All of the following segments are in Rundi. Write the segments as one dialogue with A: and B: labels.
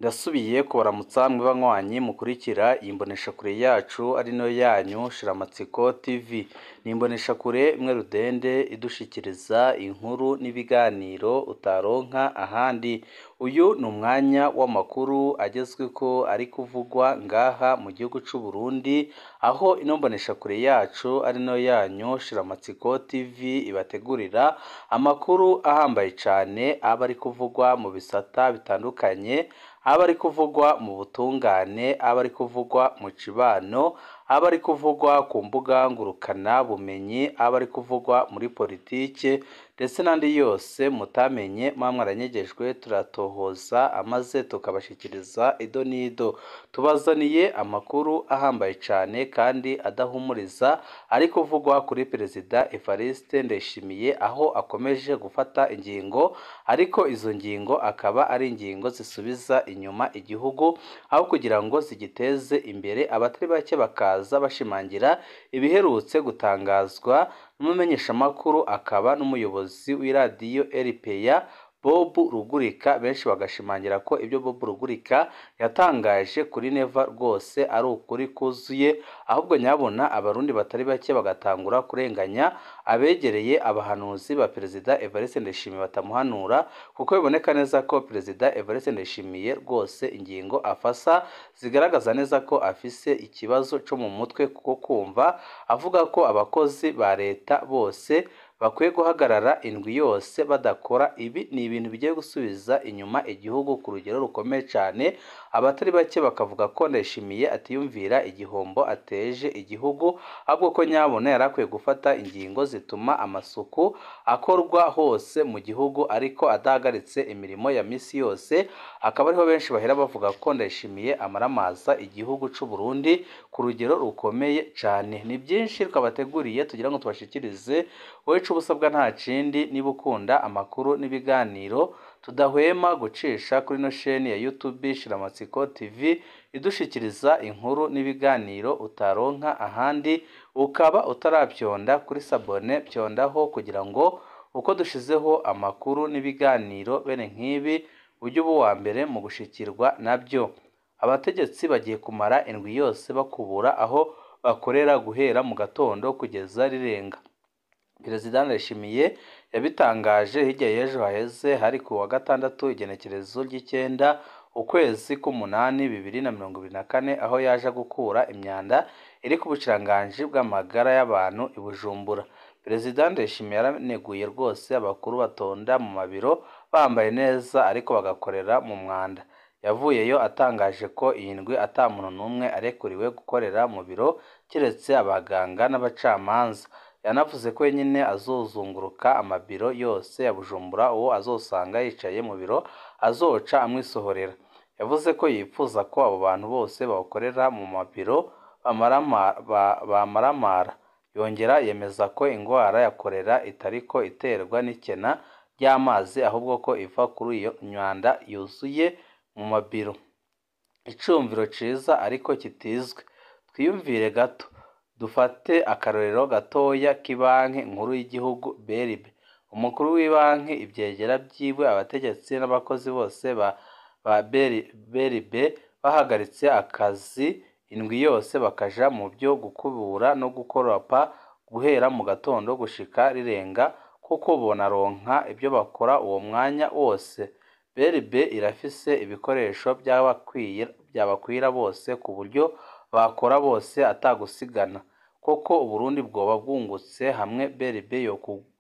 A: Ndasubiye kubaramutsa mwe banywanyi mukurikira iyi mboneshakure yacu ari nayo yanyu Shiramatsiko TV. Ni imboneshakure imwe rudende idushikiriza inkuru n'ibiganiro utaronka ahandi. Uyu ni umwanya w'amakuru agezweko ari kuvugwa ngaha mu gihugu c'u Burundi, aho ino mboneshakure yacu ari nayo yanyu Shiramatsiko TV ibategurira amakuru ahambaye cane aba ari kuvugwa mu bisata bitandukanye, aba ari kuvugwa mu butungane, aba ari kuvugwa mu cibano, aba ari kuvugwa ku mbuga ngurukana bumenyi, aba ari kuvugwa muri politike ndetse n'andi yose mutamenye muba mwaranyegejwe, turatohoza amaze tukabashikiriza ido n'ido. Tubazaniye amakuru ahambaye cane kandi adahumuriza ari kuvugwa kuri Perezida Evariste Ndayishimiye, aho akomeje gufata ingingo, ariko izo ngingo akaba ari ingingo zisubiza inyuma igihugu aho kugira ngo zigiteze imbere. Abatari bake bakaza bashimangira ibiherutse gutangazwa n'umumenyeshamakuru akaba n'umuyobozi w'iradiyo RPA Bob Rugurika, benshi bagashimangira ko ibyo Bob Rugurika yatangaje kuri Neva rwose ari ukuri kuzuye, ahubwo nyabona abarundi batari bake bagatangura kurenganya abegereye abahanuzi ba Perezida Evariste Ndayishimiye batamuhanura, kuko biboneka neza ko Perezida Evariste Ndayishimiye rwose ingingo afasa zigaragaza neza ko afise ikibazo co mu mutwe, kuko kumva avuga ko abakozi ba leta bose bakwiye guhagarara indwi yose badakora, ibi ni ibintu bigiye gusubiza inyuma igihugu ku rugero rukomeye cyane. Abatari bake bakavuga ko Ndayishimiye atiyumvira igihombo ateje igihugu, ahubwo ko nyabona yari akwiye gufata ingingo zituma amasuku akorwa hose mu gihugu ariko adahagaritse imirimo ya misi yose. Akaba ariho benshi bahera bavuga ko Ndayishimiye amaramaza igihugu c'u Burundi ku rugero rukomeye cyane. Ni byinshi twabateguriye tugira ngo tubashikirize. Wowe ico ubusabwa nta kindi, niba ukunda amakuru n'ibiganiro tudahwema gucisha kuri ino sheni ya YouTube Shiramatsiko TV idushikiriza inkuru n'ibiganiro utaronka ahandi, ukaba utaravyonda kuri sabone, vyondaho kugira ngo uko dushizeho amakuru n'ibiganiro bene nk'ibi ujye uba uwa mbere mu gushikirwa nabyo. Abategetsi bagiye kumara indwi yose bakubura aho bakorera guhera mu gatondo kugeza rirenga. Perezida Ndayishimiye yabitangaje hirya y'ejo haheze, hari ku wa gatandatu igenekerezo ry'icenda ukwezi k'umunani 2024, aho yaje gukura imyanda iri ku bushikiranganji bw'amagara y'abantu i Bujumbura. Perezida Ndayishimiye yaraneguye rwose abakuru batonda mu mabiro bambaye neza ariko bagakorera mu mwanda. Yavuyeyo atangaje ko iyi ndwi ata muntu n'umwe arekuriwe gukorera mu biro keretse abaganga n'abacamanza. Yanavuze ko wenyine azozunguruka amabiro yose ya Bujumbura, uwo azosanga yicaye mu biro azoca amwisohorera. Yavuze ko yipfuza ko abo bantu bose bakorera mu mabiro bamaramara. Yongera yemeza ko ingwara ya korera itariko iterwa n'ikena ry'amazi, ahubwo ko iva kuri iyo myanda yuzuye mu mabiro. Icumviro ciza ariko kitizwe. Twiyumvire gato, dufate akarorero gatoya k'ibanki nkuru y'igihugu BRB. Umukuru w'ibanki, ivyegera vyiwe, abategetsi n'abakozi bose ba BRB bahagaritse akazi indwi yose bakaja mu vyo gukubura no gukoropa guhera mu gatondo gushika rirenga, kuko bonaronka ivyo bakora uwo mwanya wose. BRB irafise ibikoresho vyabakwira bose ku buryo bakora bose atagusigana. Koko Uburundi bwoba bwungutse hamwe BRB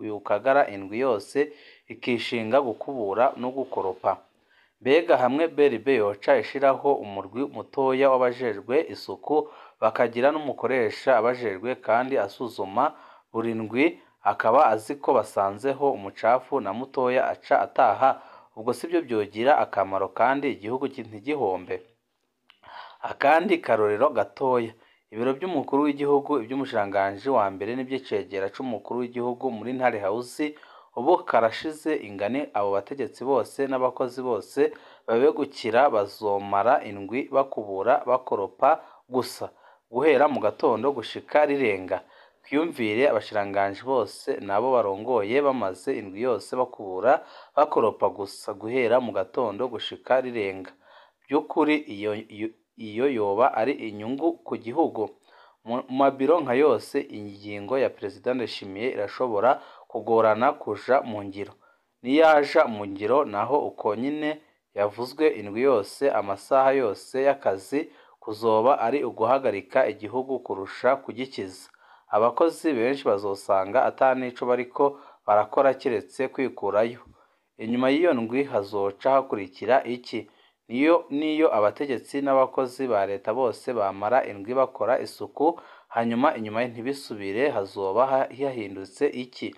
A: yokagara indwi yose ikishinga gukubura no gukoropa. Mbega hamwe BRB yoca ishiraho umurwi mutoya w'abajejwe isuku, bakagira n'umukoresha abajejwe kandi asuzuma buri ndwi, akaba azi ko basanzeho umucafu na mutoya aca ataha, ubwo sivyo vyogira akamaro kandi igihugu ntigihombe. Akandi karorero gatoya, ibiro vy'umukuru w'igihugu, ivy'umushikiranganji wa mbere n'ivy'icegera c'umukuru w'igihugu muri Ntare House ubu karashize ingane. Abo bategetsi bose n'abakozi bose babegukira bazomara indwi bakubura bakoropa gusa guhera mu gatondo gushika rirenga. Twiyumvire abashikiranganji bose nabo barongoye bamaze indwi yose bakubura bakoropa gusa guhera mu gatondo gushika rirenga. By'ukuri iyo yoba ari inyungu ku gihugu? Mu mabiro nka yose ingingo ya Perezida Ndayishimiye irashobora kugorana kuja mu ngiro. Niyaja mu ngiro naho uko nyene yavuzwe, indwi yose, amasaha yose y'akazi kuzoba ari uguhagarika igihugu kurusha kugikiza. Abakozi benshi bazosanga ata nico bariko barakora kiretse kwikurayo. Inyuma y'iyo ndwi hazoca hakurikira iki? Niyo abategetsi n'abakozi ba leta bose bamara indwi bakora isuku, hanyuma inyuma ntibisubire, hazoba hahindutse iki?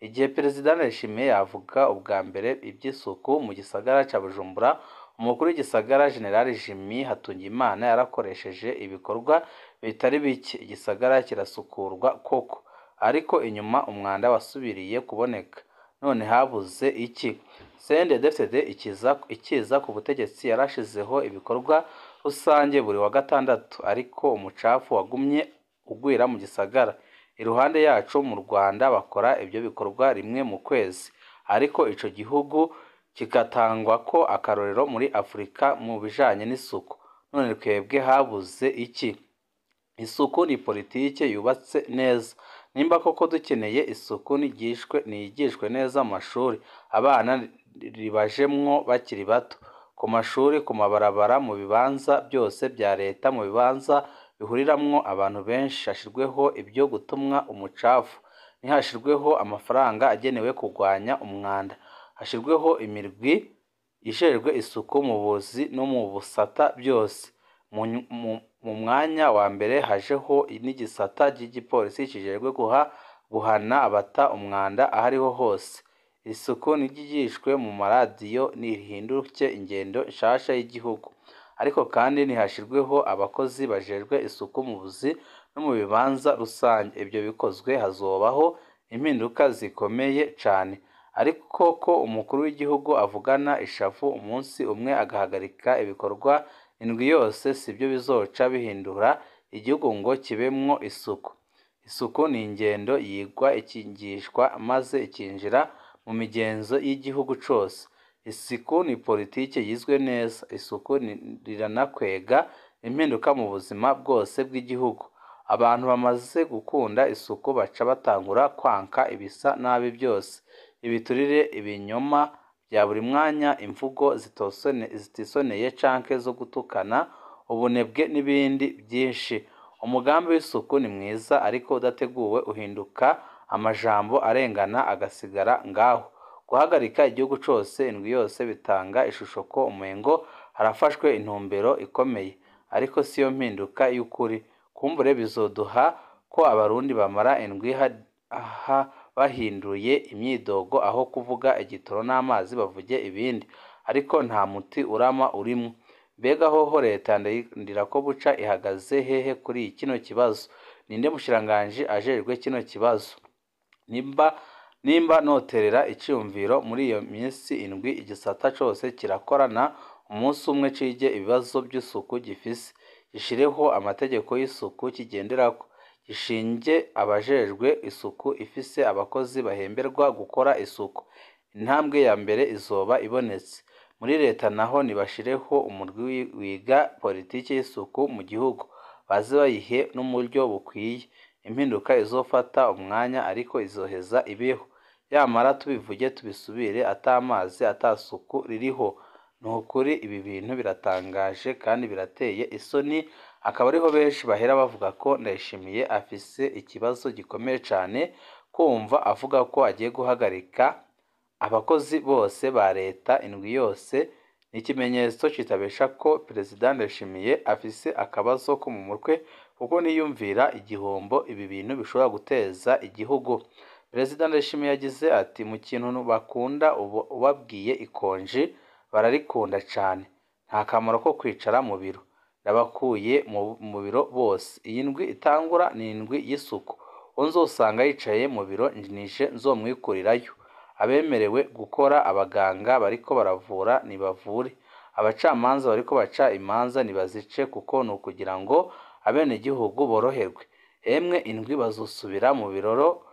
A: Igihe Perezida Ndayishimiye yavuga ubwa mbere ivy'isuku mu gisagara ca Bujumbura, umukuru w'igisagara General Jimmy Hatungimana yarakoresheje ibikorwa bitari bike, igisagara kirasukurwa koko, ariko inyuma umwanda wasubiriye kuboneka. None habuze iki? CNDD-FDD ikiza ku butegetsi yarashizeho ibikorwa rusange buri wa gatandatu, ariko umucafu wagumye ugwira mu gisagara. Iruhande yacu mu Rwanda bakora ibyo bikorwa rimwe mu kwezi, ariko ico gihugu kigatangwako akarorero muri Afurika mu bijanye n'isuku. None twebwe habuze iki? Isuku ni politike yubatse neza. Nimba koko dukeneye isuku, niyigishwe neza mu mashuri, abana ribajemwo bakiri bato, ku mashuri, ku mabarabara, mu bibanza byose bya leta, mu bibanza bihuriramwo abantu benshi, hashirweho ibyo gutumwa umucafu, nihashirweho amafaranga agenewe kurwanya umwanda, hashirweho imirwi ijejwe isuku mu buzi no mu busata byose. Mu mwanya wa mbere hajeho n'igisata c'igipolisi kijejwe guhana abata umwanda ahariho hose. Isuku niyigishwe mu maradiyo, nihinduke ingendo nshasha y'igihugu. Ariko kandi nihashirweho abakozi bajejwe isuku mu buzi no mu bibanza rusange. Ibyo bikozwe hazobaho impinduka zikomeye cane. Ariko ko umukuru w'igihugu avugana ishavu umunsi umwe agahagarika ibikorwa indwi yose, sivyo bizoca bihindura igihugu ngo kibemwo isuku. Isuku ni ingendo yigwa, ikigishwa, maze ikinjira mu migenzo y'igihugu cose. Isuku ni politike yizwe neza. Isuku riranakwega impinduka mu buzima bwose bw'igihugu. Abantu bamaze gukunda isuku baca batangura kwanka ibisa nabi byose, ibiturire, ibinyoma bya buri mwanya, imvugo zitisoneye canke zo gutukana, ubunebwe n'ibindi byinshi. Umugambi w'isuku ni mwiza, ariko udateguwe uhinduka amajambo arengana agasigara ngaho. Guhagarika igihugu cose indwi yose bitanga ishusho ko umengo harafashwe intumbero ikomeye, ariko siyo mpinduka y'ukuri. Kumbure bizoduha ko abarundi bamara indwi bahinduye imyidogo, aho kuvuga igitoro n'amazi bavuge ibindi, ariko nta muti urama urimwo. Mbega hoho leta Ndirakobuca ihagaze hehe kuri kino kibazo? Ninde mushikiranganji ajejwe kino kibazo? Nimba noterera iciyumviro, muri iyo minsi indwi igisata cose kirakorana umunsi umwe cige ibibazo by'isuku gifise, gishireho amategeko y'isuku kigenderako, gishinge abajejwe isuku ifise abakozi bahemberwa gukora isuku. Intambwe ya mbere izoba ibonetse. Muri leta naho nibashireho umurwi wiga politike y'isuku mu gihugu, baze bayihe n'uburyo bukwiye. Impinduka izofata umwanya, ariko izoheza ibeho. Yamara tubivuge tubisubire, ata mazi ata suku ririho. Nukuri ibi bintu biratangaje kandi birateye isoni. Akaba ariho benshi bahera bavuga ko Ndayishimiye afise ikibazo gikomeye cane, kumva avuga ko agiye guhagarika abakozi bose ba leta indwi yose, ni ikimenyetso kitabesha ko Perezida Ndayishimiye afise akabazo ko mu mutwe, kuko niyumvira igihombo ibi bintu bishobora guteza igihugu. Perezida Ndayishimiye yagize ati: mu kintu bakunda ubabwiye ikonji bararikunda cane, nta kamaro ko kwicara mu biro, ndabakuye mu biro bose. Iyi ndwi itangura ni indwi y'isuku, uwo nzosanga yicaye mu biro nije nzomwikurirayo. Abemerewe gukora, abaganga bariko baravura nibavure, abacamanza bariko baca imanza nibazice, kuko ni ukugira ngo abenegihugu boroherwe. Emwe indwi bazosubira mu biroro,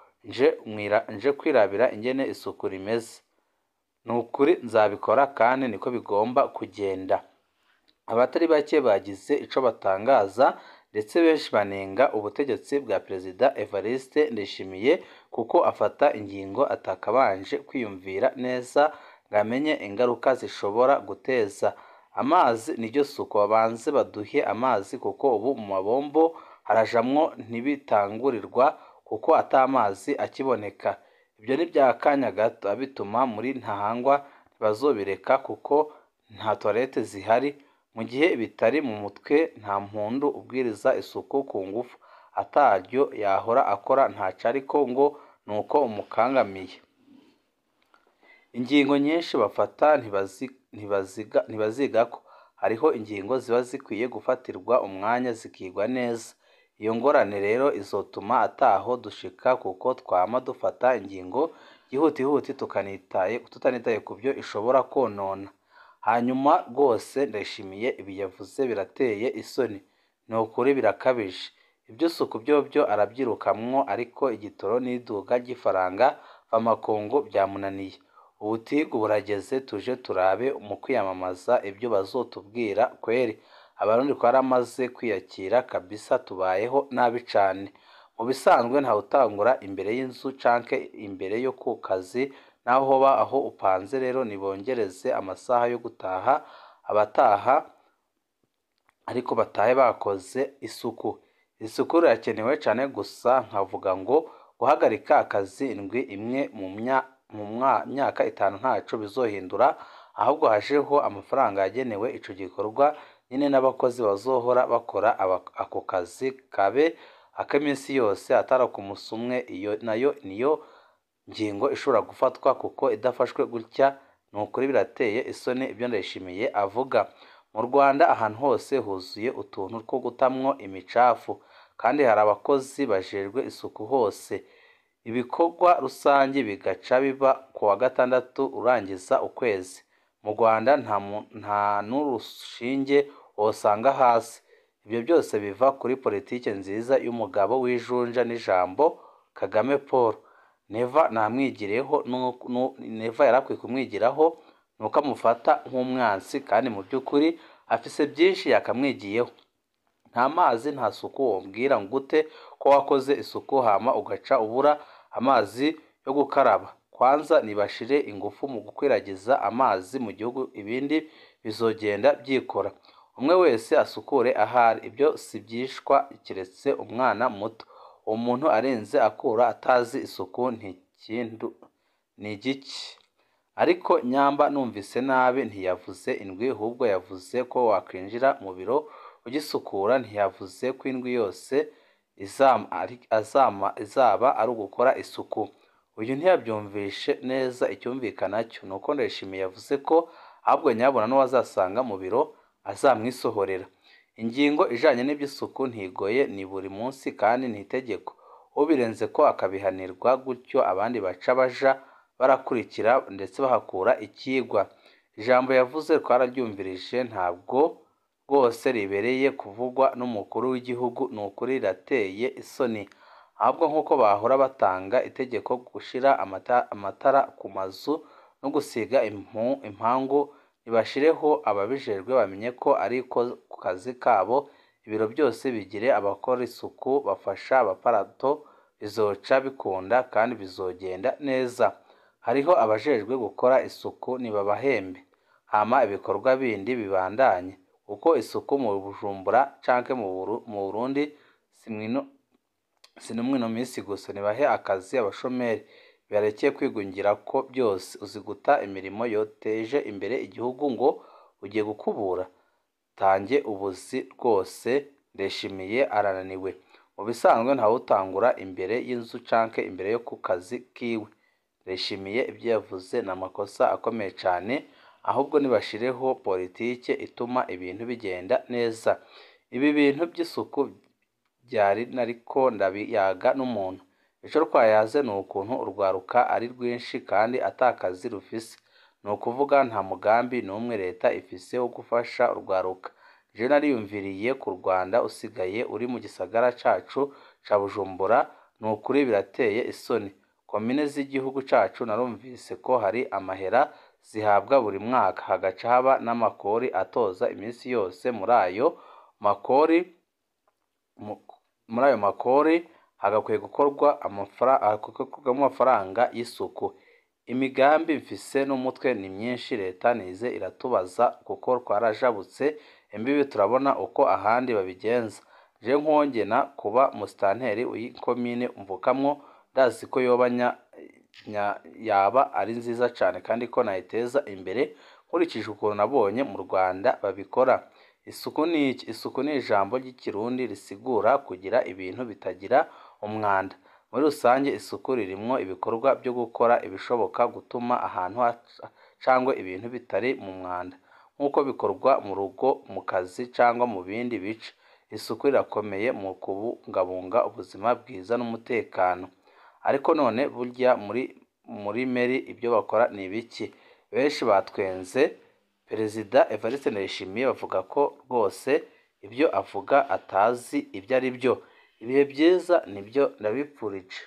A: nje kwirabira ingene isuku rimeze. Nukuri nzabikora kandi niko bigomba kugenda. Abatari bake bagize ico batangaza, ndetse benshi banenga ubutegetsi bwa Perezida Evariste Ndayishimiye kuko afata ingingo atakabanje kwiyumvira neza ngo amenye ingaruka zishobora guteza. Amazi niryo suku, babanze baduhe amazi kuko ubu mu mabombo harajamwo ntibitangurirwa kuko ata mazi akiboneka. Ibyo ni by'akanya gato, abituma muri Ntahangwa ntibazobireka kuko nta toilette zihari. Mu gihe bitari mu mutwe nta mpundu ubwiriza isuku ku ngufu, ataryo yahora akora ntaco ariko ngo nuko umukangamiye. Ingingo nyinshi bafata ntibazigako, hariho ingingo ziba zikwiye gufatirwa umwanya zikigwa neza. Iyo ngorane rero izotuma ataho dushika kuko twama dufata ingingo yihutihuti tutanitaye kubyo ishobora konona. Hanyuma rwose Ndayishimiye ibi yavuze birateye isoni, ni ukuri birakabije. Iby'isuku byobyo arabyirukamwo, ariko igitoro n'iduga ry'ifaranga mvamakungu byamunaniye. Ubutigu burageze, tuje turabe mu kwiyamamaza ibyo bazotubwira kweri. Abarundi twaramaze kwiyakira kabisa, tubayeho nabi cane. Mu bisanzwe ntawutangura imbere y'inzu canke imbere yo ku kazi, naho hoba aho upanze. Rero nibongereze amasaha yo gutaha, abataha ariko batahe bakoze isuku. Isuku rirakenewe cane, gusa nkavuga ngo guhagarika akazi indwi imwe mu myaka 5 ntaco bizohindura, ahubwo hajeho amafaranga yagenewe ico gikorwa nyine n'abakozi bazohora bakora ako kazi kabe ak'iminsi yose atari k'umusi umwe. Iyo nayo niyo ngingo ishobora gufatwa, kuko idafashwe gutya ni ukuri birateye isoni ibyo Ndayishimiye avuga. Mu Rwanda ahantu hose huzuye utuntu two gutamwo imicafu, kandi hari abakozi bajejwe isuku hose. Ibikorwa rusangi bigaca biba ku wa gatandatu urangiza ukwezi. Mu Rwanda nta n'urushinge wosanga hasi. Ibyo byose biva kuri politike nziza y'umugabo w'ijunja n'ijambo Kagame Paul. Neva namwigireho, Neva yarakwiye kumwigiraho, nuko amufata nk'umwansi kandi mu by'ukuri afise byinshi yakamwigiyeho. Nta mazi nta suku, wombwira ngute ko wakoze isuku hama ugaca ubura amazi yo gukaraba? Kwanza nibashire ingufu mu gukwiragiza amazi mu gihugu, ibindi bizogenda byikora. Umwe wese asukure ahari, ibyo si byishwa kiretse umwana muto. Uwo muntu arenze akura atazi isuku ni igiki? Ariko nyamba numvise nabi, ntiyavuze indwi, ahubwo yavuze ko wakwinjira mu biro ugisukura. Ntiyavuze ko indwi yose izaba ari ugukora isuku. Uyu ntiyabyumvishe neza. Icyumvikana cyo ni uko Ndayishimiye yavuze ko ahubwo nyabona n'uwazasanga mu biro azamwisohorera. Ingingo ijanye n'iby'isuku ntigoye, ni buri munsi kandi ni itegeko. Ubirenze ko akabihanirwa, gutyo abandi baca baja barakurikira ndetse bahakura ikigwa. Ijambo yavuze twararyumvirije, ntabwo rwose ribereye kuvugwa n'umukuru w'igihugu, ni ukuri rirateye isoni. Ahubwo nk'uko bahora batanga itegeko gushira amatara ku mazu no gusiga impangu, nibashireho ababijejwe bamenye ko ari ko kazi kabo. Ibiro byose bigire abakora isuku bafasha abaparato, bizoca bikunda kandi bizogenda neza. Hariho abajejwe gukora isuku, nibabahembe, hama ibikorwa bindi bibandanye, kuko isuku mu Bujumbura canke mu Burundi si n'umwino minsi gusa. Nibahe akazi abashomeri, bareke kwigungira ko byose. Uzi guta imirimo yoteje imbere igihugu ngo ugiye gukubura? Tange ubuzi rwose. Ndayishimiye arananiwe. Mu bisanzwe ntawutangura imbere y'inzu canke imbere yo ku kazi kiwe. Ndayishimiye ibyo yavuze ni amakosa akomeye cane, ahubwo nibashireho politike ituma ibintu bigenda neza. Ibi bintu by'isuku byari nariko ndabiyaga n'umuntu. Ico twayaze ni ukuntu urwaruka ari rwinshi kandi atakazi rufise. Ni ukuvuga nta mugambi n'umwe leta ifise wo gufasha urwaruka. Jewe nariyumviriye ku Rwanda usigaye uri mu gisagara cacu ca Bujumbura, ni ukuri birateye isoni. Komine z'igihugu cacu narumvise ko hari amahera zihabwa buri mwaka, hagaca haba n'amakori atoza iminsi yose. Muri ayo makori hagakwiye gukorwa gukorwamo amafaranga y'isuku. Imigambi mfise n'umutwe ni myinshi, leta nize iratubaza kuko twarajabutse imbibi, turabona uko ahandi babigenza. Je nkongena kuba musitanteri w'ikomine mvukamwo, ndazi ko yoba yaba ari nziza cane kandi ko nayiteza imbere nkurikije ukuntu nabonye mu Rwanda babikora. Isuku ni iki? Isuku ni ijambo ry'Ikirundi risigura kugira ibintu bitagira umwanda. Muri rusange, isuku ririmwo ibikorwa byo gukora ibishoboka gutuma ahantu cangwa ibintu bitari mu mwanda, nk'uko bikorwa mu rugo, mu kazi cangwa mu bindi bice. Isuku rirakomeye mu kubungabunga ubuzima bwiza n'umutekano. Ariko none burya muri mairie ibyo bakora ni ibiki? Benshi batwenze Perezida Evariste Ndayishimiye, bavuga ko rwose ibyo avuga atazi ibyo ari byo. Ibihe byiza nibyo ndabipfurije.